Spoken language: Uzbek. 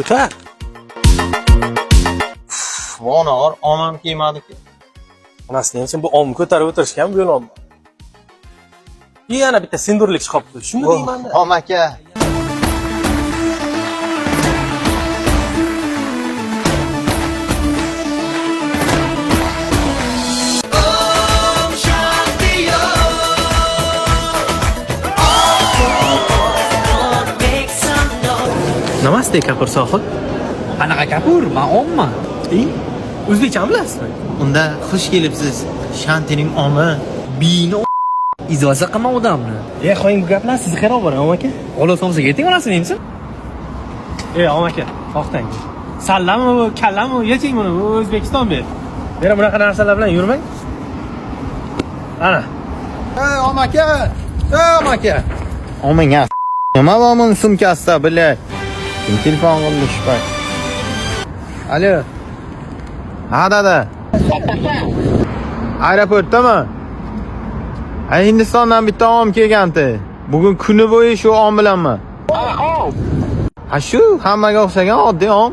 Ko'tar. Vonor omam kelmadi-ku. Onasini ham bu omni ko'tarib o'tirishgan bu yo'l. Yana bitta sindurlik chiqibdi. Shuni deyman-da. Om aka. Namaste, Kapur sohib. Qanaqa Kapur? Men omman. Ey, o'zbekchani bilasizmi? Unda xush kelibsiz. Shantining omi. Bini izvasa qilma odamni. E, qo'ying bu gaplar, sizni qayerga olib boraman, aka? Ola somsa yeting onasini emsin. Ey, om aka, to'xtang. Sallami bu, kallami, yeching buni, bu O'zbekiston bu. Yana bunaqa narsalar bilan yurmang. Ana. Ey om aka! Ey om aka! Oming nima bor buni sumkasida, блядь? Kim telefon qildi shu payt? Alo. Ha, dada. Aeroportdami? Ha, Hindistondan bitta om kelganti. Bugun kuni bo'yi shu om bilanman. Ha, shu hammaga o'xshagan oddiy om.